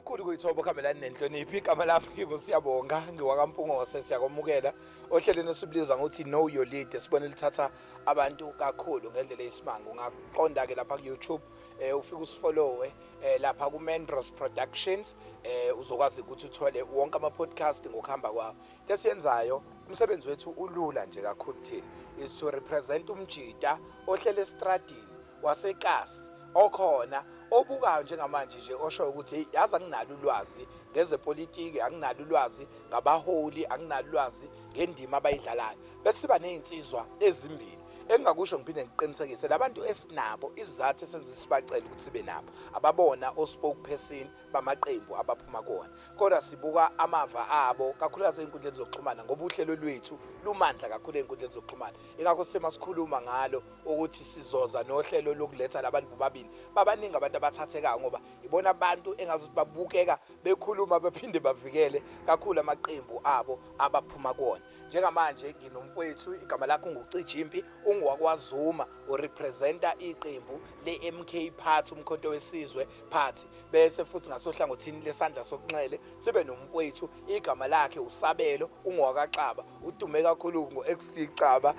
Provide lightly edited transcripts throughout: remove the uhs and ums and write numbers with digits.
Ngokukhulu kuyithoba kuhambelani nenhlonipho. Igama lami nginguSiyabonga, ngiwakaMpungose. Siyakwamukela ohlelweni esibuliza ngokuthi Know Your Lead, esibone lithatha abantu kakhulu ngendlela eyisimanga. Ungaqonda-ke lapha ku-YouTube, ufike usifollowe lapha ku-Mendros Productions, uzokwazi ukuthi uthole wonke ama-podcast ngokuhamba kwawo. Into esiyenzayo, umsebenzi wethu ulula nje kakhulu thina, is to represent umjita ohlele estradini wasekasi okhona obukayo njengamanje nje, oshoyo ukuthi, "Hey, yazi anginalo ulwazi ngezepolitiki, anginalo ulwazi ngabaholi, anginalo ulwazi ngendima abayidlalayo." Bese siba nezinsizwa ezimbili. Engingakusho ngiphinde ngiqinisekise labantu esinabo, isizathu esenza sibacele ukuthi sibe nabo, ababona o-spokesperson bamaqembu abaphuma kuwona, kodwa sibuka amava abo kakhulukazi ey'nkundleni zokuxhumana, ngoba uhlelo lwethu lumandla kakhulu ey'nkundleni zokuxhumana. Ingakho sema sikhuluma ngalo ukuthi sizoza nohlelo lokuletha labantu bobabili. Babaningi abantu abathathekayo, ngoba ibona abantu engazuthi babukeka bekhuluma bephinde bavikele kakhulu amaqembu abo abaphuma kuwona. Njengamanje nginomfowethu, igama lakhe unguCijimpi, ungowaKwaZuma, urepresenta iqembu le-MK Party, uMkhonto weSizwe Party. Bese futhi ngasohlangothini lesandla sokunxele sibe nomfowethu, igama lakhe uSabelo, ungowakaXaba, udume kakhulu ngo-XG Xaba,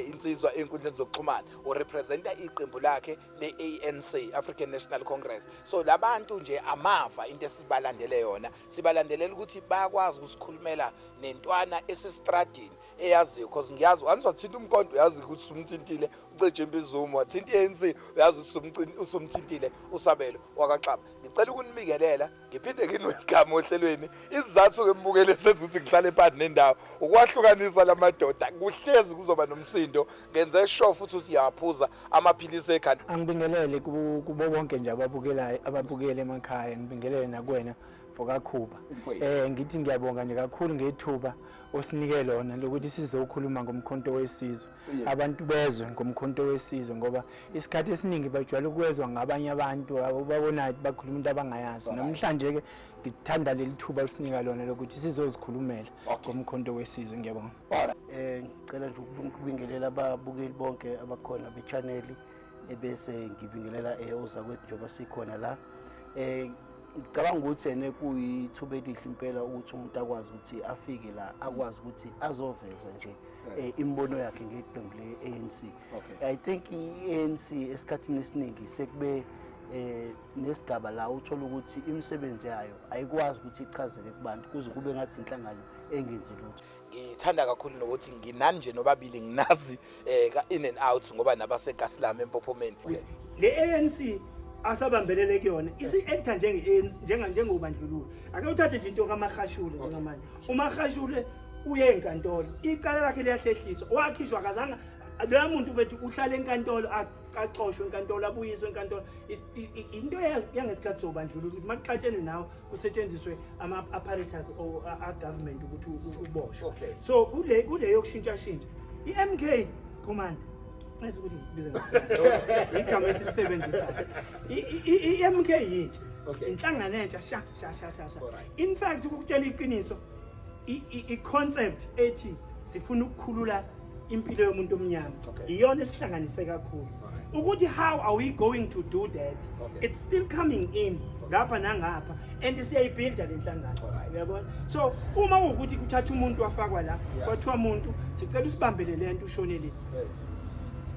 insizwa ey'nkundleni zokuxhumana, urepresenta iqembu lakhe le-ANC, African National Congress. So labantu nje, amava, into esibalandele yona, sibalandelela ukuthi bayakwazi ukusikhulumela nentwana esestradini eyaziyo, because ngiyazi once wathinta uMkhonto, uyazi ukuthi usumthintile uCijimpi Zuma, wathinta i-ANC, uyazi ukuthi usumthintile uSabelo wakaXaba. Ngicela ukunibingelela, ngiphinde nginwelcome ohlelweni. Isizathu-ke, mbukele, senza ukuthi ngihlale phansi nendawo ukwahlukanisa la madoda, kuhlezi kuzoba nomsindo. Ngenze sure futhi ukuthi ngiyawaphuza amaphilisi ekhanda. Angibingelele kubo bonke nje ababukelayo, ababukele emakhaya. Ngibingelele nakuwena mfokaKhuba. Ngithi ngiyabonga nje kakhulu ngethuba osinike lona lokuthi sizokhuluma ngoMkhonto weSizwe, abantu bezwe ngoMkhonto weSizwe, ngoba isikhathi esiningi bajwayele ukwezwa ngabanye abantu ababonayo bakhuluma into abangayazi. Namhlanje ke ngithanda leli thuba osinika lona lokuthi sizozikhulumela ngoMkhonto weSizwe. Ngiyabonga. Ngicela nje ukubingelela ababukeli bonke abakhona be-channel, ebese ngibingelela ozakwethu njengoba sikhona la. Ngicabanga ukuthi ene kuyithuba elihle impela ukuthi umuntu akwazi ukuthi afike la, akwazi ukuthi azoveza nje imibono yakhe ngeqembu le-ANC. I think i-ANC esikhathini esiningi sekube nesigaba la uthola ukuthi imisebenzi yayo ayikwazi ukuthi ichazeke kubantu, kuze kube ngathi inhlangano engenzi lutho. Ngithanda kakhulu nokuthi nginani nje nobabili, nginazi ka in and out, ngoba nabaseKasilami eMpophomeni. Le ANC asabambelele kuyona isi-actor njenge-ANC, njengobandlululo. Ake uthathe nje into kaMagashule njengamanje. UMagashule uye enkantolo, icala lakhe liyahlehliswa, wakhishwa, akazange loya muntu vethu uhlala enkantolo, axoshwe enkantolo, abuyiswe enkantolo. Into yangesikhathi sobandlululo ukuthi makuxatshenwe nawe kusetshenziswe ama-apparatus a-government ukuthi uboshwe. So kule yokushintshashintsha i-MK command, nxese ukuthi ngibize igama esilisebenzisayo, i-MK yintsha, inhlangano entsha sha sha sha sha sha. In fact, ukukutshela iqiniso, i-concept ethi sifuna ukukhulula impilo yomuntu omnyama iyona esihlanganise kakhulu. Ukuthi how are we going to do that, it's still coming in ngapha nangapha, and siyayibuilda le nhlangano, uyabona. So uma kuwukuthi kuthatha umuntu wafakwa la, kwathiwa umuntu sicela usibambele lento, ushonele,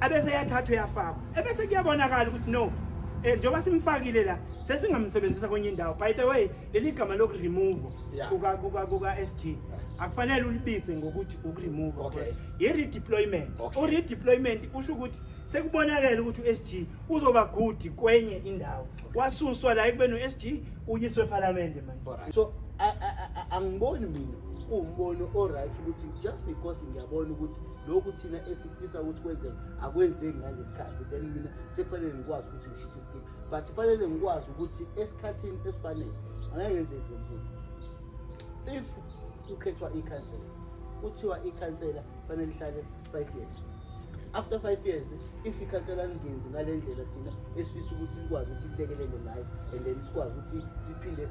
abese yathathwa yafakwa, ebese kuyabonakala ukuthi no, njengoba simfakile la, sesingamsebenzisa kwenye indawo. By the way, leli gama lokuremove kuka SG akufanele ulibize ngokuthi ukuremove, because i-redeployment. U-redeployment usho ukuthi sekubonakele ukuthi u-SG uzoba good kwenye indawo, wasuswa la ekubeni u-SG, uyiswe ephalamende manje. So angiboni mina kuwumbono o-right ukuthi just because ngiyabona ukuthi lokhu thina esikufisa ukuthi kwenzeke akwenzeki ngalesikhathi, then mina sekufanele ngikwazi ukuthi ngishintshe iskimu. But kufanele ngikwazi ukuthi esikhathini esifanele, angeke ngenze example, if kukhethwa ikhansela, kuthiwa ikhansela kufanele ihlale 5 years. After 5 years, if ikhansela lingenzi ngale ndlela thina esifisa ukuthi likwazi ukuthi lilekelele ngayo, and then sikwazi ukuthi siphinde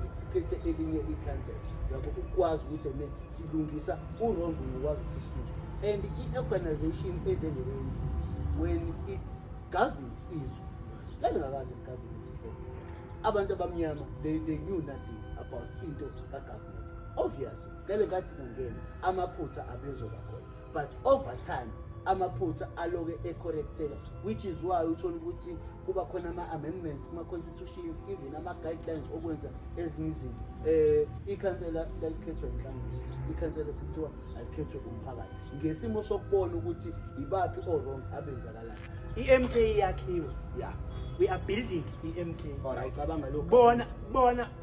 sikhethe elinye ikhansela, yabo, ukwazi ukuthi ene silungisa u-wrong, ngokwazi ukuthi sishintshe. And i-organization enjenge-ANC, when it's governed, izwe lalingakaze ligovern before. Abantu abamnyama, they knew nothing about into ka-government. Obvious, ngale nkathi kungena amaphutha abezoba khona, but over time amaphutha aloke e-correcteka, which is why uthola ukuthi kuba khona ama-amendments kuma-constitutions, even ama-guidelines okwenza ezinye izinto. Ikhansela lalikhethwa inhlangano, ikhansela sekuthiwa alikhethwe umphakathi ngesimo sokubona ukuthi ibaphi o-wrong abenzakalayo. I-MK iyakhiwe. We are building i-MK. Cabanga lokho.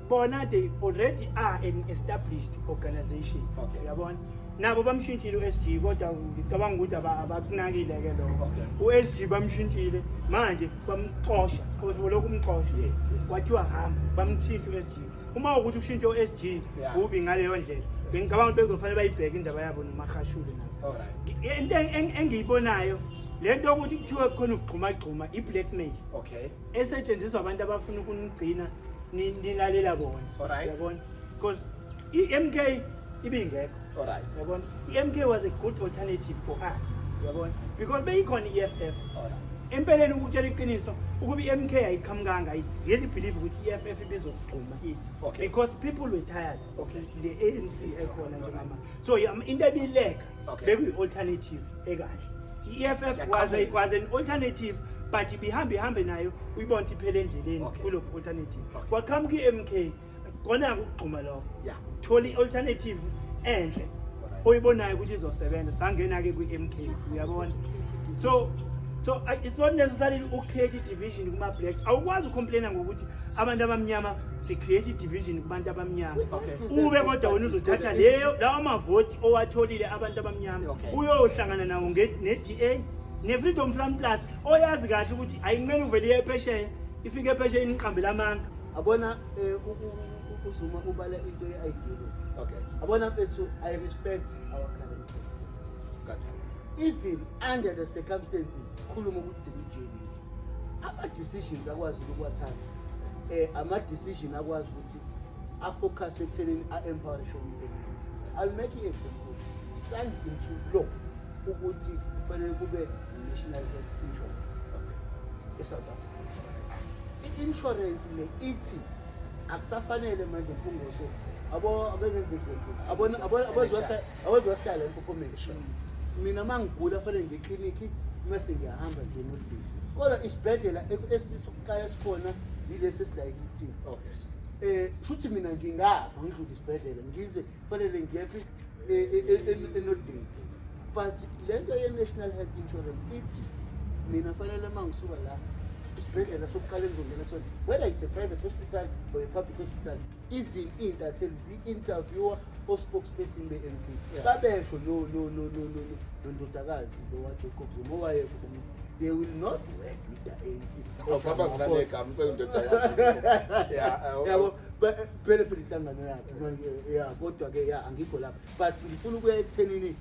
Bona they already are an established organization. Uyabona, nabo bamshintshile u-SG, kodwa ngicabanga ukuthi abakunakile ke lokho. U-SG bamshintshile manje, bamxosha because bolokhu umxosha. Kwathiwa hamba, bamshintsha u-SG. Uma ukuthi ukushintsha u-SG kubi ngaleyo ndlela, bengicabanga ukuthi bezofanele bayibheke indaba yabo noMagashule nabo. Into engiyibonayo le nto yokuthi kuthiwe khona ukugxumagxuma, i-blackmail esetshenziswa abantu abafuna ukunigcina nilalela bona. Uyabona, because i-MK ibingekho. Uyabona, i-MK was a good alternative for us, uyabona, because beyikhona i-EFF. Empeleni, ukutshela iqiniso, ukuba i-MK ayiqhamukanga, I really believe ukuthi i-EFF ibizokugxuma ithi, because people were tired of le ANC ekhona njengamanje. So into ebileka bekuyi-alternative ekahle. I-EFF was an alternative, but ibihamba ihambe nayo, uyibona ukuthi iphele endleleni. Kulo alternative kwaqhamuka i-MK kona ukugxuma lokho, thola i-alternative enhle oyibonayo ukuthi izosebenza. Sangena-ke kwi-MK, uyabona. So it's not necessarily uku-create i-division kuma-blacks. Awukwazi uku-complaina ngokuthi abantu abamnyama, si-create i-division kubantu abamnyama, ube kodwa wena uzothatha leyo lawo mavoti owatholile abantu abamnyama, uyohlangana nawo ne-DA ne-Freedom Front Plus, oyazi kahle ukuthi ayinqeni uvele iye phesheya, ifike phesheya iniqambele amanga. Abona, uZuma ubala into ye-ideology. Abona mfethu, I respect our current president. Even under the circumstances sikhuluma ukuthi sikwi-journey, ama-decisions akwazi ukuwathatha, ama-decision akwazi ukuthi a-focus ekuthenini a-empowerishe umuntu omnyama. I'll make i-example. Signed into law ukuthi kufanele kube i-national health insurance e-South Africa. I-insurance le ithi akusafanele manje, Mpungose, abo ake ngenze example, abona abantu basihlala empophomeni. Mina uma ngigula fanele ngiye eklinikhi, mase ngiyahamba ngiye eNorthdale, kodwa isibhedlela esisokuqala esikhona yilesi esila eHilton. Shuthi mina ngingafa ngidlule isibhedlela, ngize fanele ngiyephi? ENorthdale. But le nto ye-national health insurance ithi mina fanele uma ngisuka la, isibhedlela sokuqala engizongena kusona, whether it's a private hospital or a public hospital. Even iy'ntatheli zi-interviewer o-spokesperson be-MK, babesho no no no no no no nondodakazi lo waJacob Zuma owayekho kumuntu, they will not work with the ANC. Awusaba nginanegama seyindodakazi. Yabo, phela phela inhlangano yakhe manje ya, kodwa ke ya, angikho lapho, but ngifuna ukuya ekuthenini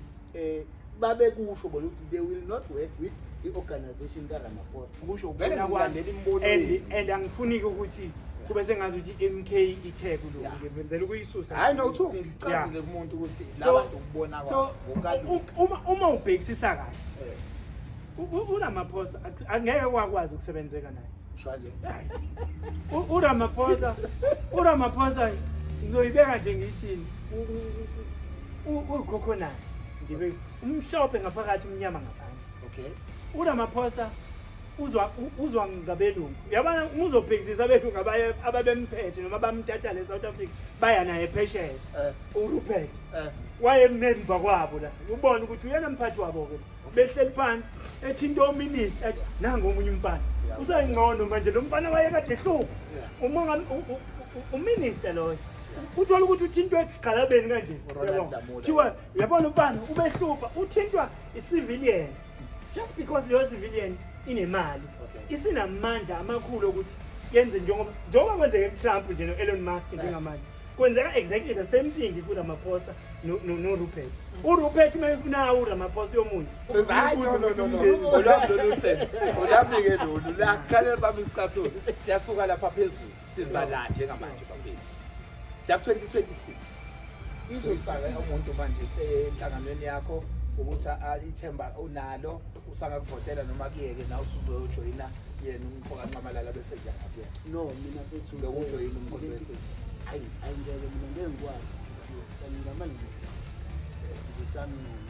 babekusho bona ukuthi they will not work with i-organization kaRamaphosa. Kusho Vele ukubona kwami. ngilandela imibono And yenu. and angifuni ukuthi kube sengathi ukuthi MK ithe kulokhu, ngenzela ukuyisusa. Hayi no, kuthiwa ngichazile kumuntu ukuthi labantu ukubona So ngokukaluka. uma ubhekisisa kahle, uRamaphosa angeke wakwazi ukusebenzeka naye. Usho kanje. uRamaphosa ngizoyibeka nje ngithini, uyi-coconut, ngibe umhlophe ngaphakathi, umnyama ngaphandle. uRamaphosa uzwa ngabelungu, uyabona. Uma uzobhekisisa abelungu ababemphethe noma bamthatha le South Africa baya naye phesheya, uRupert wayememva kwabo la, ubona ukuthi uyena mphathi wabo-ke. Behleli phansi ethinta o-minister, athi nangu omunye umfana usayingcono manje, lo mfana wayekade ehlupha u-minister loyo. Uthola ukuthi uthintwe egxalabeni kanje. uRonald Siyabonga. Lamola, Kuthiwa yes. uyabona umfana ubehlupha, uthintwa i-civilian just because leyo civilian inemali, isinamandla amakhulu okuthi yenze njengoba kwenzeke kuTrump nje no-Elon Musk njengamanje. Kwenzeka exactly the same thing kuRamaphosa no-Rupert. URupert uma efuna uRamaphosa uyomunye. Says, hayi, no no no no. Olwami lolu hlelo. Olwami ke lolu. La kuqale sami isicathulo. Siyasuka lapha phezulu. Siza la njengamanje bafethu. Siya 2026. Izosaka umuntu manje enhlanganweni yakho. Ukuthi ithemba unalo usangakuvotela noma kuyeke nawe usuzoyojoyina yena umfo kaNxamalala bese kuya ngakuyena. No, mina mfethu Bekujoyina uMkhonto weSizwe. Ayi, ayi ngeke mina ngeke ngikwazi. Mina manje ngisamncane.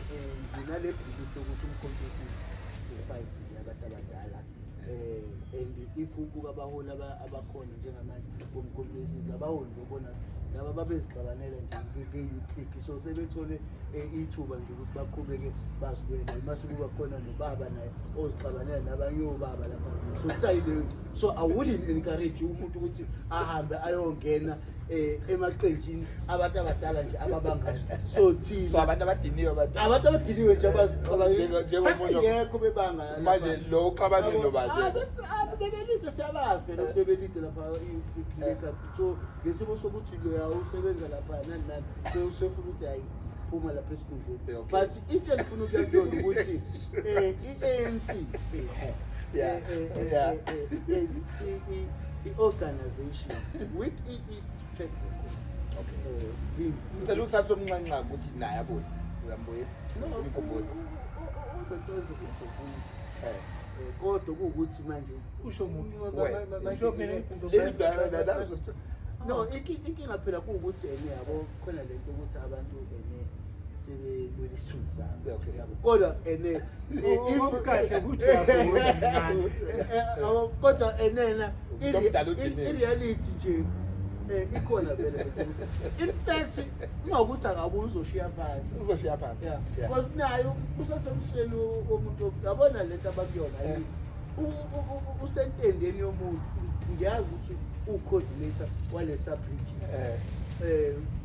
Nginale belief yokuthi uMkhonto weSizwe sifight abantu abadala. And if ubuka abaholi abakhona njengamanje boMkhonto weSizwe, abaholi bobona laba babezixabanela nje nge-youth league, so sebethole ithuba nje ukuthi baqhubeke bazilwele. Mase kuba khona nobaba naye ozixabanela nabanye obaba lapha, so kusayileyo. So I wouldn't encourage umuntu ukuthi ahambe ayongena emaqenjini abantu abadala nje ababangani. So thina So abantu abadiniwe abadala. Abantu abadiniwe nje Njengomunye- sesingekho bebanga lapha. Manje lo uxabane nobani? Bebelide, siyabazi phela ukuthi bebelide lapha i-league. So ngesimo sokuthi loya usebenza lapha nani nani, sefuna ukuthi hayi, phuma lapha esikhundleni. But into engifuna ukuya kuyona ukuthi i-ANC is i-organization with its track record being Ngicela uthathe umnxanxa ukuthi naye abuye. Uyambuyisa? No, Umkhumbule. uzobuya. Kodwa kuwukuthi manje Usho muphi? Wena. Usho mina. Le ndaba No, inkinga phela kuwukuthi ene yabo khona lento ukuthi abantu ene sebelwela isithunzi sabo. Yabo. Kodwa ene if Okukahle ukuthi uyavuma mncane. Yabo, kodwa enena Umuntu omdala udiniwe. i-reality nje ikhona vele lento. In fact, ungakuthi akabuye uzoshiya phansi. Uzoshiya phansi. Yeah. Because nayo usasemsweni womuntu, yabona lento abakuyona yini. Usentendeni yomuntu, ngiyazi ukuthi u-coordinator wale sub-region.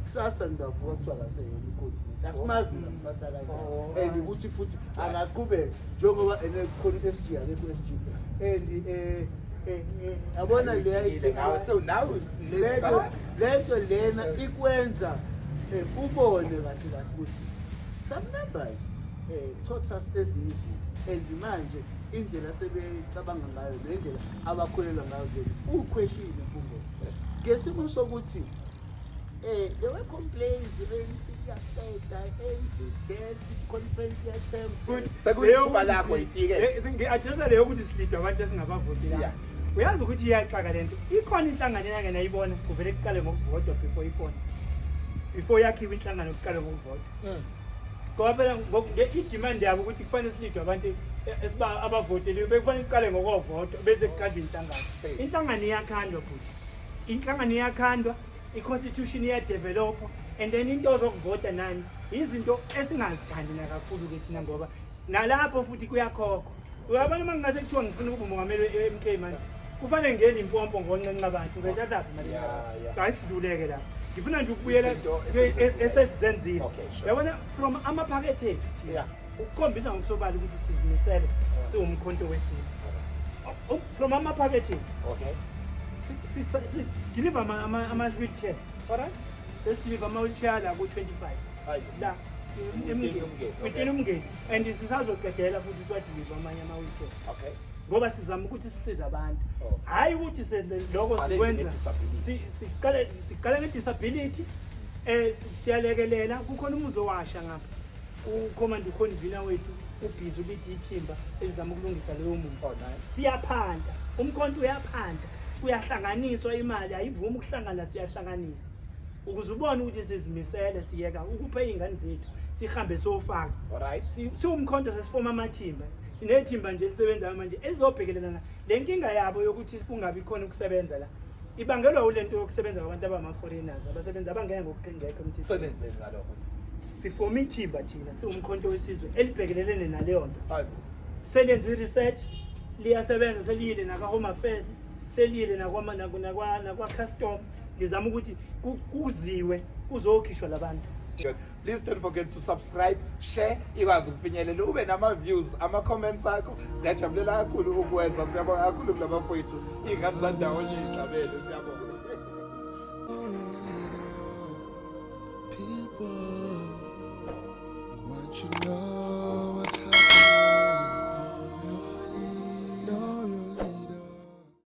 Kusasa ngingavuka kuthiwa akaseyena u-coordinator. Asimazi mina ngiphatha kanjani. And ukuthi futhi angaqhubeka njengoba ene khona u-SG, akekho u-SG. And yabona leya Ayidingile ngawe, so nawe lento lena ikwenza ubone kahle kahle ukuthi some numbers taught us ezinye izinto, and manje indlela sebecabanga ngayo nendlela abakholelwa ngayo kuyena ukhweshile Mpungo ngesimo sokuthi there were complaints, ANC iyaqeda, ANC debt conference yathemba. Sekuyithuba lakho itike. Ngi-addressa leyo ukuthi silidwa abantu esingabavotela. Uyazi ukuthi iyaxaka lento. Ikhona inhlangano enake nayibona kuvele kuqale ngokuvotwa before ifoni, before yakhiwe inhlangano kuqale ngokuvotwa? Ngoba phela i-demand yabo ukuthi kufanele silidwe abantu abavoteliwe, bekufanele kuqale ngokovotwa bese kukhandwa inhlangano. Inhlangano iyakhandwa futhi inhlangano iyakhandwa, i-constitution iyadevelopha, and then into zokuvota nani izinto esingazithandi nakakhulu-ke thina, ngoba nalapho futhi kuyakhokhwa. Uyabona, uma ngingase kuthiwa ngifuna ukuba umongameli we-MK manje, kufanele ngene impompo ngoncenca abantu, ngizoyithathaphi imali? Hayi, sidluleke lapho. Ngifuna nje ukubuyela Izinto esesizenzile. Okay, sure. Yabona, from amaphakethe ethu thina, ukukhombisa ngokusobala ukuthi sizimisele siwuMkhonto weSizwe, from amaphakethe ethu si-deliver ama-wheelchair. Sesideliver ama-wheelchair la ku-25 Hayi. la Within uMngeni, okay. within uMngeni, and sisazoqedela futhi siwadeliver amanye ama-wheelchair ngoba sizama ukuthi sisize abantu. Hhayi ukuthi senze lokho Qale nje sikwenza nge-disability. Siqale nge-disability, siyalekelela. Kukhona umuzi owasha ngapha, ucommand uconvener wethu ubhizi ulide ithimba elizama ukulungisa leyo muzi. Oh, nice. Siyaphanda, uMkhonto uyaphanda, kuyahlanganiswa imali, ayivumi ukuhlangana, siyahlanganisa ukuze ubone ukuthi sizimisele. Siyeka ukupha iy'ngane zethu, sihambe siyofaka. SiwuMkhonto sesifoma amathimba, sinethimba nje elisebenzayo manje elizobhekelana le nkinga yabo yokuthi kungabi khona ukusebenza la, ibangelwa ulento yokusebenza kwabantu abama-foreigners abasebenza abangena ngokungekho emthethweni. Senzeni ngalokho? Sifoma ithimba thina siwuMkhonto weSizwe elibhekelelene naleyo nto. Hayi. Selenze i-research, liyasebenza, seliyile nakwa-Home Affairs, seliyile nakwa-custom, lizama ukuthi kuziwe kuzokhishwa labantu. Please don't forget to subscribe, share, ikwazi ukufinyelela ube nama-views, ama-comments akho singajabulela kakhulu ukuweza. Siyabonga kakhulu kulabafowethu, iy'ngane zandawonye iy'xabene. Siyabonga. People, want you know.